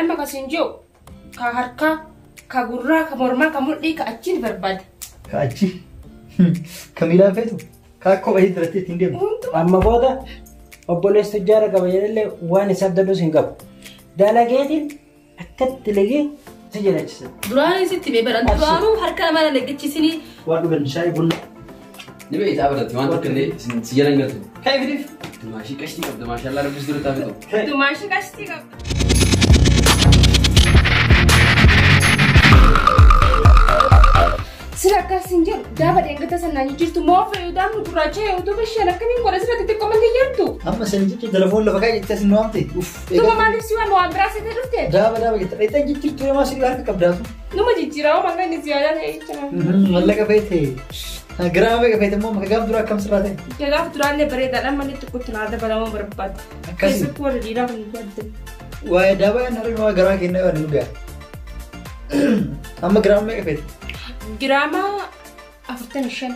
Anamma kasin jiru ka harkaa, ka gurraa, ka mormaa, ka mudhii, ka achiin barbaada. Ka achi. Ka miilaan feetu. Ka akka kophee diratee ittiin deemu. Hundumaa Amma booda obboleessa tujjaara qaba jedhallee waan isaaf dadhus hin qabu. Dalageetiin akkatti lagee si jiraachisa. Duraan isitti mee baran duraanuu harka namaa lallaggachiisinii Waan dhugan shaayii bunna. Ni beektaa barate waan tokko illee si jala hin galtu. Ka'e fidiif. Dumaashii qashtii qabda maashaallah rabbis dura taafetu. Dumaashii qashtii qabda. Sila akkas hin jedhu gaafa deengata sanaan jijjiirtu moo fayyadamu gurraacha yoo ta'u basheen akkamiin godha sila xixiqqoo malee jirtu. Amma san jechuun telefoon lafa kaa'e jettee sin waamte. Uff. Tuma maaliif si waan waan biraa seetee dhufte? Daaba daaba jette. Dheexan jijjiirtu namaa si harka qabdaatu. Numa jijjiiraa waan inni ziyaadaa ta'e jechuudha. Mallaqa feete. Giraama meeqa feete immoo maka gaaf dura akkam sirraa ta'e? Gaafa duraallee bareedaadhaan malee xiqqootti naa dabalamuu barbaada. Akkasii. Keessattuu warra dhiiraa kun barbaadde. Waa'ee daabaa hin harri waa garaa kennaa waan nu ga'a. Amma giraama meeqa feete? Giraama 45.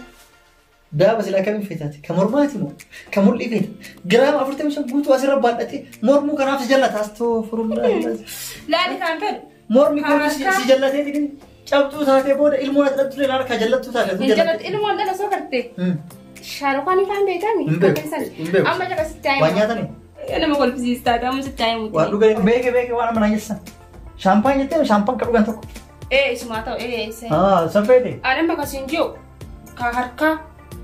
Daaba silaa kamiin feetaati? Ka mormaati moo? Ka mul'ii feeta? Giraama 45 guutuu asirra baadhatee mormuu kanaaf si jallata astoofurullaa. Laali kan fedhu. Mormi kun si jallatee digni cabxuu taatee booda ilmoon ati dhabdu illee harkaa jallattuu taate. Hin jallatu ilmoon dhala soo garte. Shaarukaan ifaan beekami. Hin beeku. Hin beeku. Amma jala sitti Waan haa nyaatanii? Nama kolfisiistaa ta'u sitti haa himuuti. Waan dhugan beeke beeke waan amma naan jettan. Shaampaan jettee shaampaan ka dhugan tokko. Ee isumaa ta'u ee isa. Haa san feete. Anamma kasin jiru ka harkaa,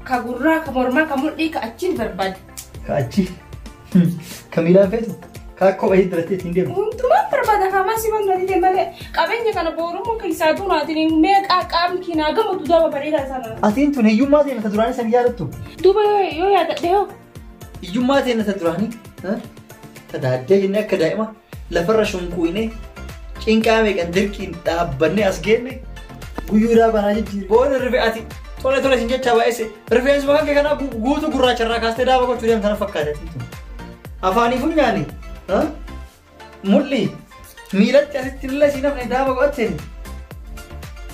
ka gurraa, ka mormaa, ka mudhii, ka achiin barbaada. Ka achi. Ka miilaan feetu. Ka akka kophee diratee ittiin deemu. Hundumaan barbaada kaamaa si bantu ati malee qabeenya kana boorummaa keessaa duunaatiin meeqaa qaamni kinaa gammadu duuba bareedaa sana. Atiin tun hiyyummaa ta'e mata duraanii san yaadattu. Duuba yoo yaadadhe hoo Hiyyummaa ta'e mata duraanii. Tadaaddee jennee akka daa'ima lafarra shunquunee cinqaa meeqan dirqiin dhaabbannee as geenne guyyuu daabanaa jijjiirre. Booda rife ati tole tole sin jechaa baay'ise rifeensuma kan kee kanaa guutuu gurraacha irraa kaastee daaba gochuu deemtan na fakkaate atiin tun. Afaanii funyaani mul'i miilatti asitti illee siin hafne daaba godhatteen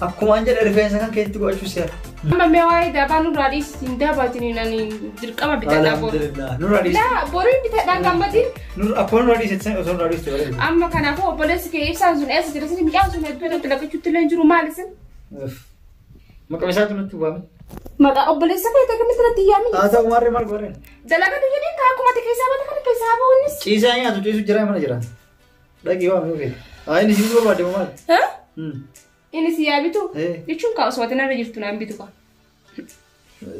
akkuma an jedhe rifeensa kan keetti godhachuu seera. Amma mee waa'ee daabaa nurraa dhiisisin daabaatiin ani dirqama bitadhaa boru. Alhamdulillah nurraa dhiiste. Laa boruun bitadhaan gammadin Akkuma nurraa dhiiste osoo nurraa dhiiste bareeda. amma kanaafuu obboleessi kee ibsaan sun eessa jira sin mucaan sun hedduu irratti lagachuutti illee hin jiru maal isin? Maqaa isaatu natti waame. Maqaa obboleessa kee akkamitti natti yaamin? Haa ta'u maarree maal godhan? Dalagaa jedheen kaa akkuma ati keessaa baate kana keessaa ba'uunis. Ciisaa nyaatu ciisu jira mana jira. Dhaqii waame yoo feete. Haa inni siin barbaade moo maali? Haa? Inni si yaa bitu? Eh. Jechuun kaa osoo ati narra jirtu naan bitu kaa.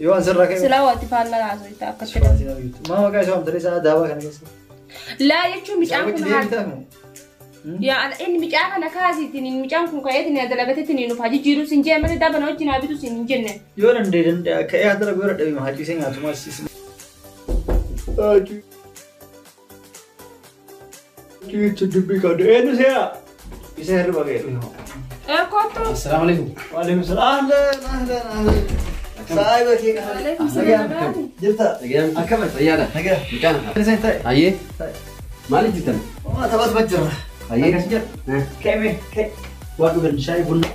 Yoo an sirraa ka'e. Silaa waati faallaa haasofta akka fedhan. Maa maqaa isaa waamtanii isaa daabaa kana keessa. Laa jechuun mucaan kun haala. Yaa inni mucaa kana kaasiitiin mucaan kun ka'eetiin dalagateetiin nuuf haa jijjiiruu sin jee malee daabana wajjin haa bitu sin hin jenne. Yoo danda'e danda'a ka'ee haa dalagu yoo dadhabe haa ciisee nyaatu maal siisi. Ciisu dubbii qabdu eenyu seera? Isa hirriba ga'e dhufe. Ee kottu. Assalaamu alaikum. Waalaikum salaam. Ahlan ahlan ahlan. Saayiba kee kana. Waalaikum salaam. Jirta. Nagaan. Akkam? Fayyaadha. Nagaa. Mucaan. Isaan ta'e. Ayyee. Maaliif jirtan? Waa taphas bajjirra. Ayyee. Akkas jedhu. Ka'e ka'e. Waan dhugan shaayii bunna.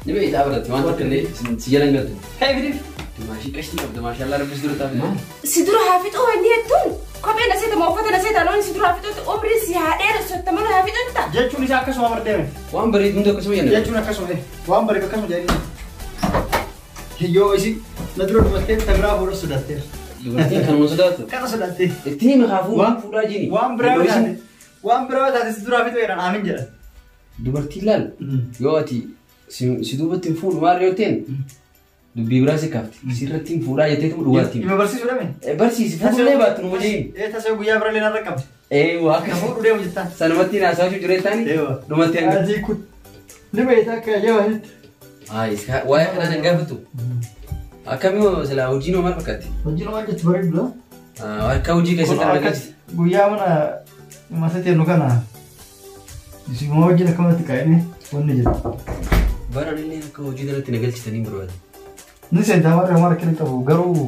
Ni beektaa barate waan tokko illee si jala hin galtu. Ka'e fidiif. Dumaashii qashtii qabda maashaallah rabbis dura taafetu. Si dura haa fixuu wanni hedduun kophee na seeta uffata na seeta loon si dura haa fixuutti umrii si haa dheeressu mana haa fixuutta. Jechuun isaa akkasuma bardeeme. Waan bareedu hunda akkasuma jenna. Jechuun akkasuma waan bareedu akkasuma jedhanii. Yoo isi na dura dhumattee ta biraa fuudhu sodaatteera. Dubartiin kanuma sodaattu. Kana sodaattee. Itti himi kaafuu Waan- fuudhaa jini. Waan biraa yoo taate waan biraa yoo taate si duraa fixuu jedhan aamin jedhan. Dubartiin laal yoo ati si duubatti hin fuudhu maal yoo ta'een dubbii biraa si kaafti. Sirratti hin fuudhaa jetteetu dhugaatti himi. Ima barsiisuu dhame. Barsiisi fuudhullee baattu numa jeeni. Ee tasee guyyaa bira illee narra qabdi. Ee waa Ka akkas. fuudhu deemu jettaan. Sanumatti haasawaa jiru taani Eewa. dhumatti hanga. Adii kun ni beektaa akka jabaanitti. Ayi waa'ee kanaan hin gaafatu. Akkamii silaa hojiin hoo maal fakkaatti? Hojiin maal jettu bareedu Akka hojii keessatti Kun argatti. akkas guyyaa mana mata nu kana isuma wajjin akkamatti kaa'ine wanni jedhu. Bara illee akka hojii kanatti na galchitanii barbaada. Ni seentaa warra homaa rakkina qabu garuu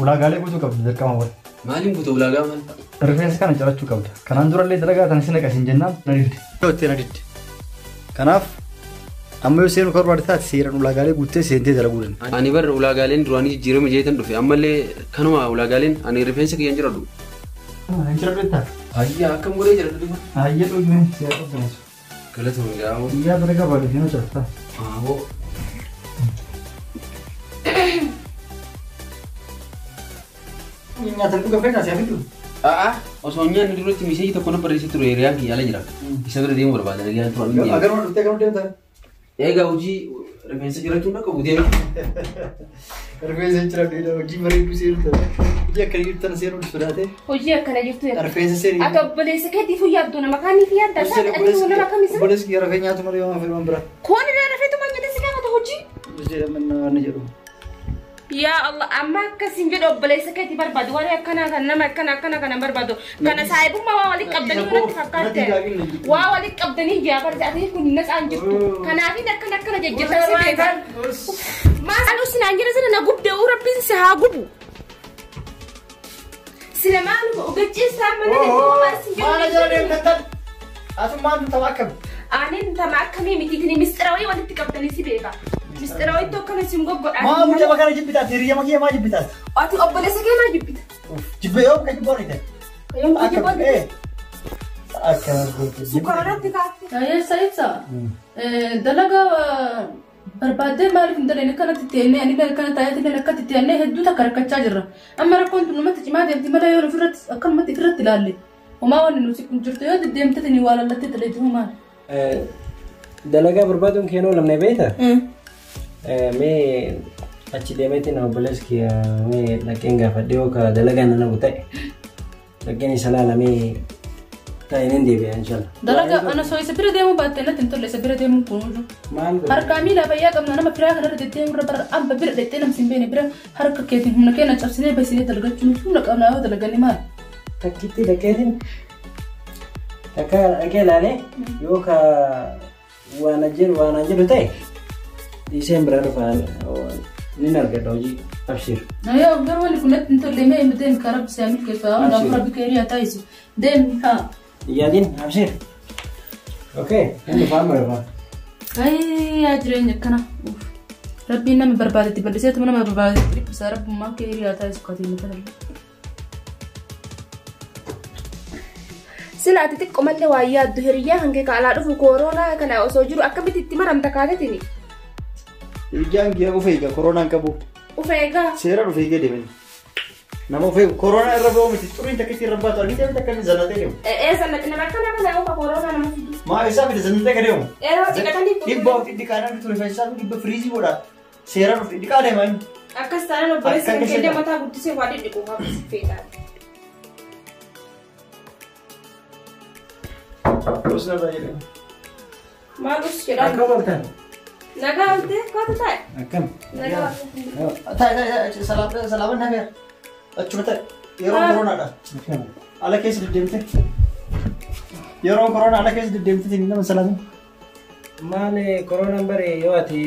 ulaagaalee guutuu qabdu dirqama wal. Maaliin guutuu ulaagaa maal fa'a? Rifeensa kana cirachuu qabda. Kanaan durallee dalagaa tan isin naqasin jennaan na didde. Yoo na didde. Kanaaf amma yoo seenu kan barbaade taate seeraan ulaagaalee guuttee seentee dalaguu dandeenya. Ani barra ulaagaaleen duraanii jijjiirama jeetan dhufe ammallee kanuma ulaagaaleen ani rifeensa kiyyan jiradhu. Hin ciradhu jettaa? Ayyaa akkam godhee jira dhufa. Ayyaa dhugme siyaa qabbaneessu. Galatoomi gaa'oo. Guyyaa bira qabaa dhufee nu cabsa. Aawoo. Nyaata dhuga feetaa siyaa fiddu. A'a osoo nyaanni duratti miseeji tokko na barreessee ture hiriyaan kiyya ala jira. Isa bira deemuu barbaada nagaan turan hin deemu. Agaruma dhuftee garuu deemta. Egaa hojii rifeensa jirachuun akka buutee. Rifeensa jira dhiira hojii bareedduu seenu taate. Hojii akkana jirtu tana seenuu sodaate. Hojii akkana jirtu. Rifeensa seenu. Ati obboleessa keetiif yaaddu nama kaaniif yaadda. Ati nama kamisa. Obboleessi kiyya rafee nyaatu malee waan fedhu waan biraa. Kun irraa rafeetuma nyaata si gaafata hojii. Hojii mana ni jedhu. Yaa Allah amma akkasin jedhu obboleessa keetii barbaadu warri akkanaa kan nama akkana akkana kana barbaadu kana saahibummaa waa walitti qabdanii natti fakkaatte waa walitti qabdanii yaa barbaadu ati kun hin natsaan jirtu kanaafin akkana akkana jejjirta si beeka maal usinaan jira sana na gubde uu rabbiin si haa gubu sila maaluma ugachiisaa mana dhibba si Maala jala deemtan tan. Asummaan tama akkami? Anin tama akkamii miti mistira wayii walitti qabdanii si beeka. Mistira wayii tokko kana siin goggodhaa. Maa mucaa kana jibbitaati hiriyya kiyya maa jibbitaati? Ati obboleessa kee maa jibbita? Jibbee yoo ka jibboo ni ta'e. Yoom ka jibboo ni ta'e? Akka goote. Sukkaarratti kaafte. Eessa ibsa? Dalagaa barbaaddee maaliif hin daleen akkanatti teennee ani akkana taa'ee akkatti teennee hedduu takka rakkachaa jirra. Amma rakkoon tun namatti cimaa deemti malee yoo ofirratti akkanumatti ofirratti ilaalle. Homaa wanni nuti kun jirtu yoo deddeemte ni waa lallattee daleetu homaa. Dalagaa barbaaduun keenoo lamne beekta? Mee achi deemeetiin obboleessi kiyya mee dhaqeen gaafadhe yookaan dalagaa nana ta'e dhaqeen isa laalamee ta'een hin deebi'a inshallah. Dalagaa ana soo isa bira deemuu baatte natti hin tolle isa bira deemuu kun Maal godhu? Harkaa miila fayyaa qabna nama firaa kanarra deddeemuu irra bara abba bira dhaqxee namsi hin beekne bira harka keetiin humna keenya cabsinee basinee dalagachuun humna qabnaa yoo dalaganne maal? Takkitti dhaqeetiin takka dhaqee ilaalee yookaan waan jedhu ta'e dhiiseen biraa dhufa nin argadha hojii abshir. Yoo garuu wanni kun natti hin tolle mee deemi karaa bisaanii keessaa waan afur rabbi keerii haa taa'isu deemi haa. Yaadin abshir. Okay, inni dhufaa amma dhufaa. Yaa jireenya akkana. Rabbiin nama barbaadetti bal'iseetuma nama barbaadetti dhiphisaa rabbummaa keerii haa taa'isu katiin mata. Sila ati xiqqoo malee waa yaaddu hiriyyaa hanqee kaalaa dhufu koronaa kana osoo jiru akkamitti itti maramta kaatetini? Hiriyyaan kiyya of eega koronaan qabu. Of eegaa? Seera of eegee deemani. Nama of eegu koronaa irra ba'u miti xuriin takka itti irra baatu argitee miti akka inni zannatee deemu. Ee zannate nama akkana kana yoo koronaa nama fidu. Maa isaa fide zannatee ka deemu? Yeroo dhiqatanii. Dhibba of dhiqaa namni ture isaa dhibba firiizii godha. Seera of dhiqaa deema inni. Akkas taanaan obboleessi kan kee mataa guddisee waa dhidhiqu akkas feetaa. Maal us jedhaa? Akkam ooltan? Nagaa ooltee kootu taa'e. Akkam? Nagaa ooltee. Taa'e taa'e salaaman nafeera. Achuma taa'e yeroo koronaadha. Ala keessa deddeemte. Yeroo koronaa ala keessa deddeemte nama salaamin. Maali koronaan bare yoo ati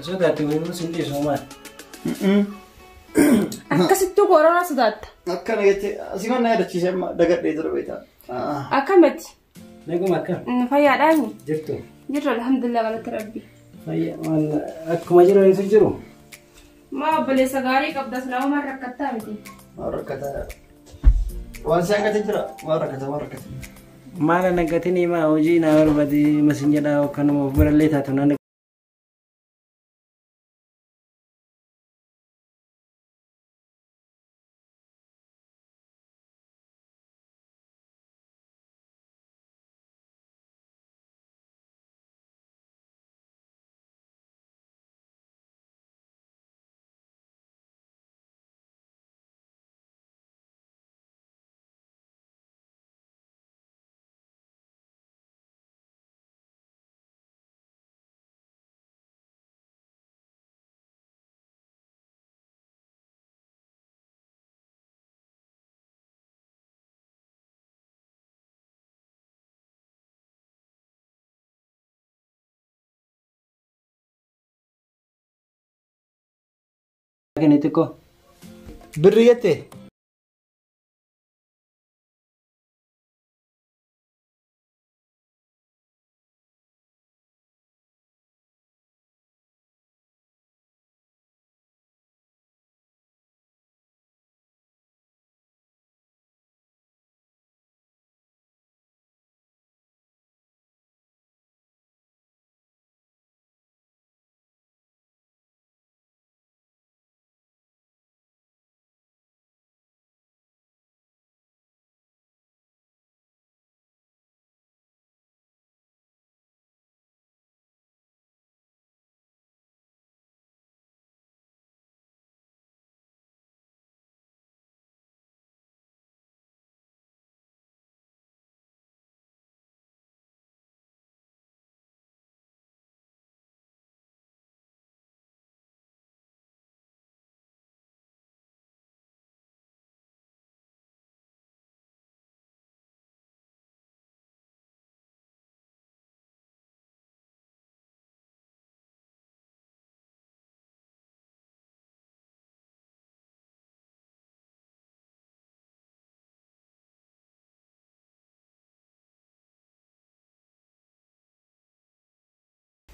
sodaatte wayii sin dhiisu maal? Akkasittuu koronaa sodaatta. Akkana jettee asii mana yaadachiise amma dagadhee jira beektaa. Akkamatti? Naguma akkam? Fayyaadhaani? Jirtu. Jirra alhamdulillah galata rabbi. Fayyaa akkuma jiru jiru. Maa obboleessa gaarii qabdas nama maal rakkattaa miti? Maal rakkataa? Waan si hanqatee jira maal rakkata maal rakkata? Maal hanqatiin himaa hojii naa barbaade masin jedhaa yookaan of birallee taatu naan Birri jettee?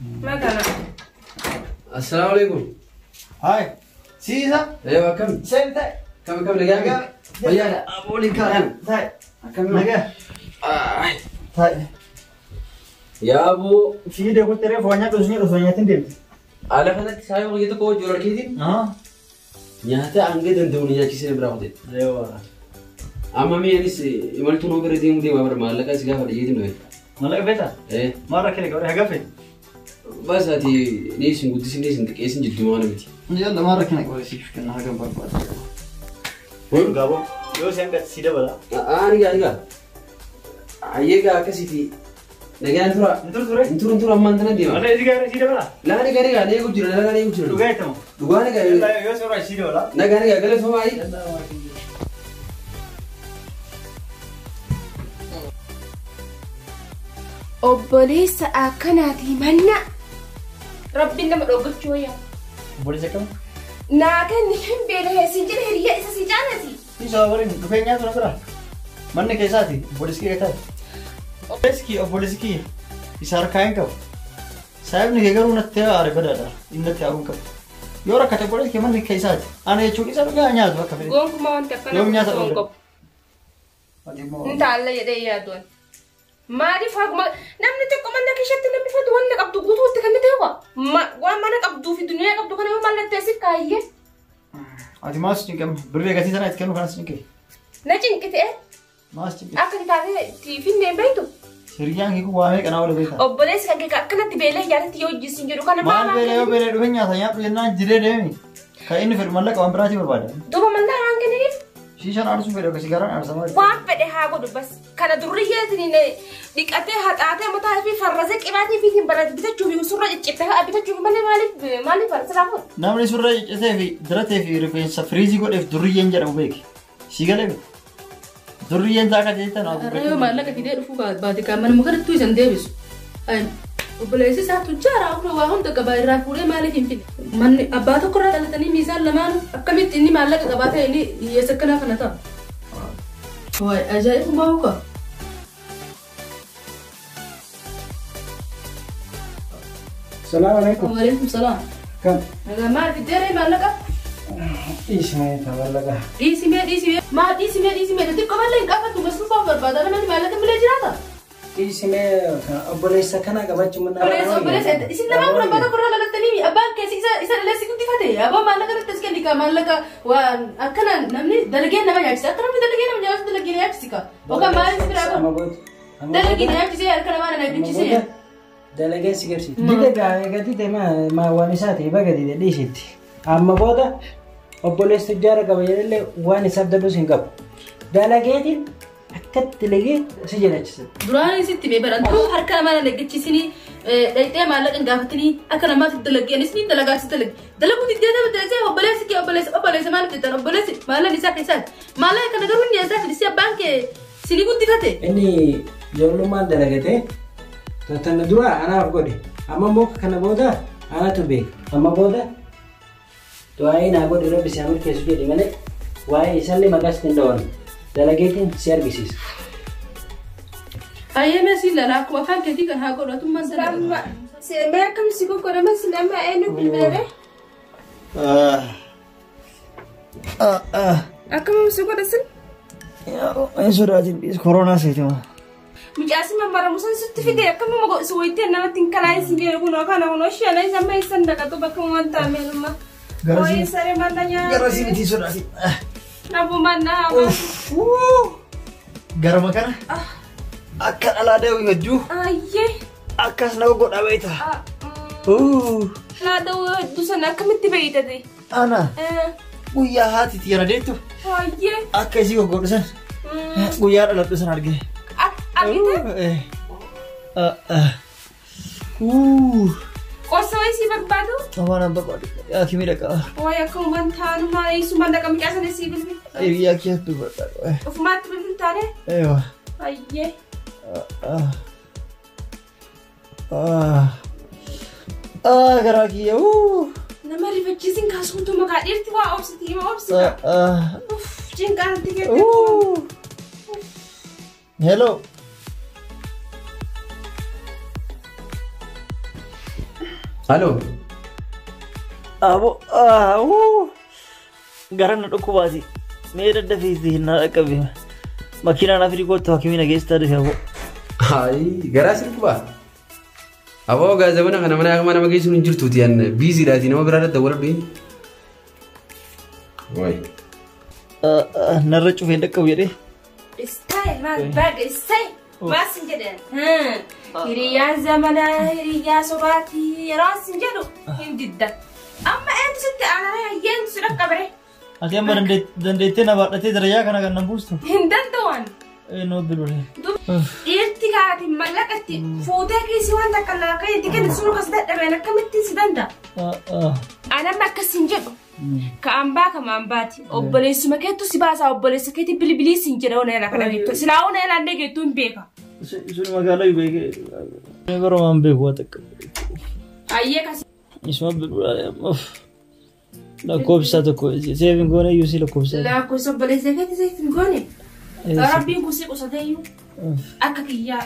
Magana. Assalaamu alaikum. Hai. Siisa. Eewa akkam? Seen ta'e. Kam kam nagaa? Fayyaadha. Abooliin kaan. Ta'e. Akkam? Nagaa. Ta'e. Yaaboo. Fiidee kutti reefu waan nyaatu osoo osoo nyaatiin deemte. Haala kanatti saayii hojii tokko hojii harkiitiin nyaata hanga danda'u ni nyaachisee biraa kute. Eewa. Amma mee anis imaltuu nuu bira deemuu deemaa bara maallaqa si gaafa dhiyyeetiin dhufe. Maallaqa feetaa? Ee. Maal rakkina qabdee hagafe? Bas ati ni isin guddisin ni isin xiqqeessin jidduu waan miti. Yalla maal rakkina qabdee siif kenna hagam barbaada. Gaaboo yoo si hanga si dabala. Ani gaa ani gaa. Ayyee gaa akkasiiti. Nagaan tura. Hin ture. Hin turu hin turu ammaan tana deema. Malee si gaa si dabala. Laa ni gaa ni gaa ni eegu jira laa ni eegu jira. Dhugaa jettama. Dhugaa ni gaa. Yoo si barbaade si dabala. Nagaa ni gaa galatoomaa ayi. Obboleessa akkanaatii manna. Rabbiin nama dhoggachuu wayyaa. Obboleessa akkam? Naa kenni hin beela siin jedhe hiriyaa isa si jaalati. Isa waliin dhufee nyaatu na bira. Manni keessaati obboleessi kee taate. Obboleessi kee obboleessi kee isa harkaa hin qabu. Saayibni kee garuu natti aare badaadha. Inni natti aaruu hin qabu. Yoo rakkate obboleessi kee manni keessaati. Ana jechuun isa dhugaa nyaatu akka fedhe. Gonkumaa wanti akkana Yoom nyaata hin qabu. Ati immoo. Hin taalla jedhee yaaduun. Maaliif haguma namni tokko mana keessatti namni fatu wanna qabdu guutuutti kan ta'e waan mana qabduu fi duniyaa qabdu kana yoo mallatteessif kaayyee. Ati maas cinqame birree gatii sana itti kennu kanas cinqe. Na cinqite Maas cinqe. akka taatee finneen beektu. Hiriyyaan kee kun waa meeqa naa oole beektaa? Obboleessi kan kee akkanatti beelee ijaarratti yoo hojjesin jedhu kana Maal beela yoo beela dhufee nyaata nyaadhu jennaan jiree deemi. Kan inni fedhu mallaqa waan biraatii barbaada. Duuba mallaqa waan kenniniif Shiishaan aarsuu fedhe akka sigaaraan aarsamaa jira. waan fedhe haa godhu bas. Kana durriyyeetiin dhiqatee haxaatee mataa fi farrasee qibaatii fi bitachuu fi surra ciccite haa bitachuu fi malee maaliif maaliif silaa fuudha. Namni surra ciccitee fi diratee fi rifeensa firiizii godheef durriyyeen jedhamu beeki. Si galee beeki. Durriyyeen taaka jettan haa Har'a yoo maallaqa fidee dhufuu baate kan manuma kanattuu isan deebisu. Obboleessi isaa tujjaara waa hunda qabaa irraa fuudhee maaliif hin fide? Manni abbaa tokko irraa dhalatanii miisaan lamaan akkamitti inni maallaqa qabaa ta'e inni hiyyeessa akkanaa kana ta'a? Waay ajaa'ibumaa huka. Salaamu alaikum. Waalaikum salaam. Kam? Nagaa maal fiddee ree maallaqa? Dhiisimee maallaqa. Dhiisimee dhiisimee maal dhiisimee dhiisimee xiqqoo malee hin qabattu masruufaan barbaada namni maallaqa malee jiraata. Dhiisimee obboleessa kana qabachuu mana. Obboleessa obboleessa isin lamaan kun abbaa tokko irraa dhalattanii abbaan keessi isa isa dhalee guddifate abbaan maallaqa irratti as kenni ka maallaqa waan akkana namni dalagee nama nyaachisa akka namni dalagee nama nyaachisu dalagee nyaachisi ka yookaan maaliif biraa Amma booda. dalagee nyaachisee harka namaa na nyaachisee. Dalagee si garsiisa. Dide gadi ta'e waan isaati baga dide dhiisitti. Amma booda obboleessa tujjaara qaba jedhallee waan isaaf dadhus hin qabu. Dalageetiin akkatti dalagee si jiraachisa. Duraan isitti mee barantuu harka namaa na nyaachisanii dhayxee maallaqa hin gaafatanii akka namaatti dalagee anis ni dalagaasi dalage dalaguu diddee ta'e ta'e obboleessi kee obboleessa obboleessa maaliif jettan obboleessi maallaqni isaa keessaati maallaqa kana garuu inni isaa fidisee abbaan kee sinii guddifate. Inni ijoollummaan dalagatee tana dura anaaf godhe. Amma immoo kana booda anatu beeka. Amma booda du'aa'ii naa godhe rabbi si haa milkeessu jedhi malee waa'ee isaallee maqaa sitti hin dhawan. Dalageetiin si argisiisa. Ayyee si ilaalaa akkuma afaan keetii kan haa godhu atummaan dalagaa. Mee akkam si goggodhama si nama eenyu bilbilee? Akkam si godha sin? Hin sodaatin koronaa seeti maa. Mucaasi mammaramu san sitti fide akkamuma si wayitee namatti hin kalaa'in jedhu kunoo kana kunoo shana isa amma isan dhaqatu bakka waan taa'ame. Garasi Wayii saree malla nyaate. Garasi miti sodaatin. Nabu manna. Garama kana akka dhalaa dawii hedduu Ayyee. akkas nama godha beekta. Dhalaa dawii hedduu sana akkamitti beeytate? Ana guyyaa haati tiyya deettu Ayyee. akka isii goggodhu san guyyaa dhaladhu san arge. Argite? Qorsa wayii sii barbaadu? Waan an barbaadu hakimii dhaqa. Wayi akkuma taanumaa eessumaan dhaqa mucaa sana sii bilbil. Hiriyaa kiyyaatti barbaadu. Ofumaatti bilbil taane? Eewa. Ayyee. Garaa kiyya. Nama rifachiisin kaasuutu maqaa dhiirti waa obsiti hima obsita. Cinqaanti kette. Hello. Halo. Abo gara na dhukkubaati. Mee daddafiitti hin na dhaqqabe. Makiinaan Afriikootti hakimiina geessitaa dhufe abo. Hayi garaa si dhukkubaa. Aboo gaazabana kana mana nama nama geessuun hin jirtuuti yan biiziidhaati nama biraa irratti dawwaladhu hin. Wayi. Narra cufee hin dhaqqabu jedhee. Istaayil maal baga istaayil maal sin jedhan hiriyyaan zamanaa hiriyyaa sobaatii yeroo sin jedhu hin didda. Amma eenyu sitti aanaree hayyeentu si dhaqqabare. Ati amma dandeettee na baadhatee darajaa kana kan na buustu. Hin danda'an. Noo bilbilee. Dhiirti kaati mallaqatti fuutee kiisii wanta akka lafa itti kennu sun kas dadhabeen akkamittiin si danda'a. Anamma akkas hin jedhu. Ka ambaa kama ambaati. Obboleessuma keettu si baasaa obboleessa keetti bilbilii sin jedha ona irraa kana geettu. Silaa ona irraa illee geettu hin beeka. Sun magaalaa beekee. Bara waan beeku waa takka. Ayyee kas. Isuma bilbilaa lakkoofsa tokko seeviin goone iyyuu si lakkoofsa. Lakkoofsa obboleessa keetti seeviin goone. Rabbiin kun si qusatee iyyuu akka kiyyaa